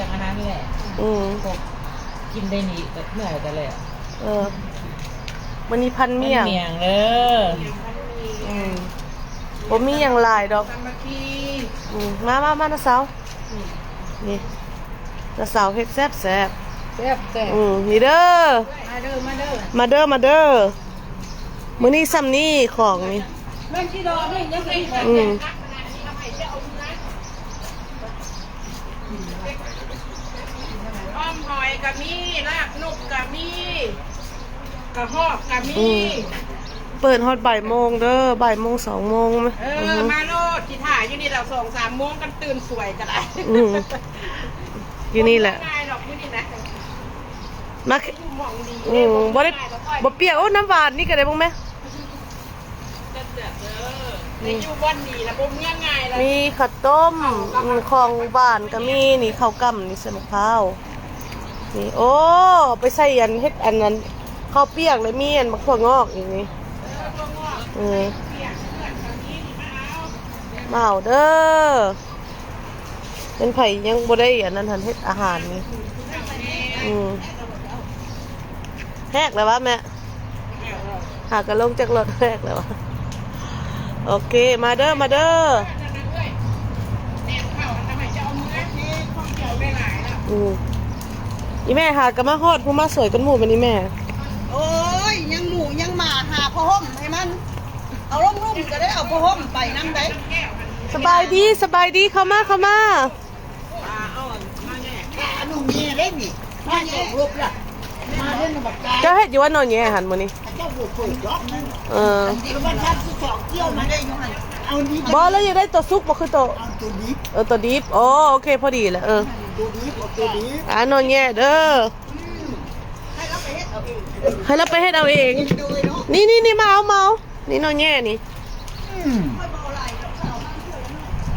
ຢ່າງອັນນັ້ນແຫຼະ ອືມ ພວກກິນໄດ້ນີ້ກໍເມື່ອຍແຕ່ແລ້ວ ເອີ ມື້ນີ້ພັນໝ້ຽງ ພັນໝ້ຽງເດີ ອືມ ບໍ່ມີຫຍັງຫຼາຍດອກ ສາມັກຄີ ອືມ ມາ ມາ ມາ ນ້າສາວ ອືມ ນີ້ ນ້າສາວເຮັດແຊບໆ ແຊບໆ ອືມ ນີ້ເດີ ມາເດີ ມາເດີ ມາເດີ ມາເດີ ມື້ນີ້ຊ່ຳນີ້ຂອງນີ້ ອືມ ອ້ອມຫອຍກໍມີ ລາບນົກກໍມີ ກະຮອກກໍມີ ອືມ ເປີດຮອດບ່າຍໂມງເດີ ບ່າຍໂມງ ສອງໂມງ ເອີ ເອີ ມາໂລດ ຊິຖ້າຢູ່ນີ້ແຫຼະ ສອງສາມໂມງ ກັນຕື່ນສວຍກໍໄດ້ ອືມ ຢູ່ນີ້ແຫຼະ ບໍ່ງ່າຍດອກ ຢູ່ນີ້ນະ ມາ ຢູ່ໝ່ອງດີ ອືມ ບໍ່ໄດ້ ບໍ່ປຽກ ໂອ້ ນ້ຳຫວານນີ້ກໍໄດ້ເບິ່ງແມະ ແຊບໆເດີ ໄດ້ຢູ່ບ່ອນດີລະ ບໍ່ເມືອງ່າຍລະ ມີເຂົ້າຕົ້ມ ເຂົ້າກັບ ອືມ ຂອງຫວານກໍມີ ນີ້ເຂົ້າກ້ຳ ນີ້ໃສ່ໝາກພ້າວ ນີ້ ໂອ້ ໄປໃສ່ອັນ ເຮັດອັນນັ້ນ ເຂົ້າປຽກ ແລ້ວມີອັນໝາກຖົ່ວງອກອີກນີ້ ເອີ ຖົ່ວງອກ ເອີ ໃສ່ປຽກເພື່ອນກໍມີ ນີ້ມາເອົາ ມາເອົາເດີ ເປັນໃຜຍັງບໍ່ໄດ້ອັນນັ້ນຫັ້ນ ເຮັດອາຫານນີ້ ອືມ ແຮກແລ້ວວະແມ່ ຫາກະລົງຈາກລົດແຮກແລ້ວວະ ໂອເຄ ມາເດີ ມາເດີ ອືມ ອີແມ່ຫາກະມາຮອດ ຜູ້ມາສວຍກັນໝູ່ແມ່ນອີແມ່ ໂອ້ຍ ຍັງໝູຍັງໝາ ຫາຜ້າຫົ່ມໃຫ້ມັນ ເອົາລົງລຸ່ມກໍໄດ້ ເອົາຜ້າຫົ່ມໄປນຳໄດ໋ ສະບາຍດີ ສະບາຍດີ ເຂົ້າມາ ເຂົ້າມາ ອ່າ ເອົາອັນມາແດ່ ອັນໜໍ່ແຍເດ້ນີ້ ມາແດ່ ເຈົ້າເຮັດຢູ່ວ່າໜໍ່ແຍຫັ້ນມື້ນີ້ ເຈົ້າບໍ່ເປີດດອກ ເອີ ອັນນີ້ມັນທັນສອງກ່ຽວມາໄດ້ຢູ່ຫັ້ນ ເອົານີ້ ບໍ່ ແລ້ວຢາກໄດ້ໂຕສຸກບໍ່ ຄືໂຕ ເອົາໂຕດິບ ເອີ ໂຕດິບ ອໍ ໂອເຄ ພໍດີແຫຼະ ເອີ ໂຕດິບ ເອົາໂຕດິບ ອ່າ ໜໍ່ແຍເດີ ອືມ ໃຫ້ລາວໄປເຮັດເອົາເອງ ໃຫ້ລາວໄປເຮັດເອົາເອງ ນີ້ໆໆ ມາເອົາ ມາເອົາ ນີ້ໜໍ່ແຍນີ້ ອືມ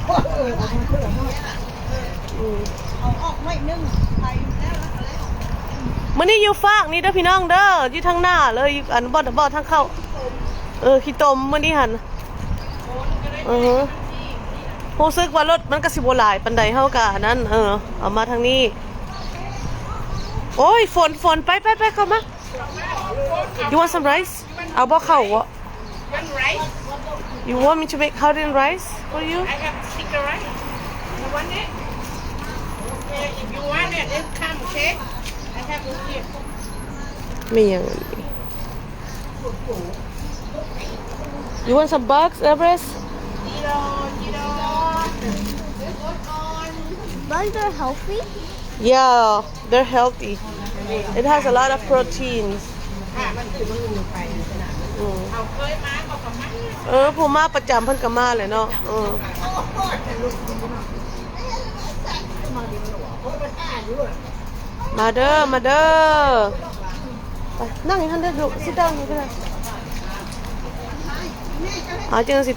ອືມ ເອົາອອກໜ້ອຍໜຶ່ງ ໄປແລ້ວ ແລ້ວກໍແລ້ວ ມື້ນີ້ຢູ່ຟາກນີ້ເດີພີ່ນ້ອງເດີ ຢູ່ທາງໜ້າເລີຍ ຢູ່ອັນ ບໍ່ ບໍ່ທາງເຂົ້າ ເອີ ຂີ້ຕົມມື້ນີ້ຫັ້ນ ເອີ ຮູ້ສຶກວ່າລົດມັນກໍຊິບໍ່ຫຼາຍປານໃດ ເຮົາກໍອັນນັ້ນ ເອີ ເອົາມາທາງນີ້ ໂອ້ຍ ຝົນ ຝົນ ໄປ ໄປ ໄປ ເຂົ້າມາ You want some rice? ເອົາບໍ່ເຂົ້າບໍ່? Want rice? You want me to make cowden rice for you? I have sticky rice. You want it? Okay, if you want it, then come, okay? I have it here. ມີຫຍັງອັນນີ້? You want some bugs, Everest? Rice are healthy? Yeah, they're healthy. It has a lot of proteins. ອືມ ເອີ ຜູ້ມາປະຈຳເພິ່ນກໍມາແຫຼະເນາະ ເອີ ມາເດີ ມາເດີ ໄປ ນັ່ງຢູ່ຫັ້ນເດີ sit down ຢູ່ຫັ້ນ ເອົາ ຈັ່ງຊິ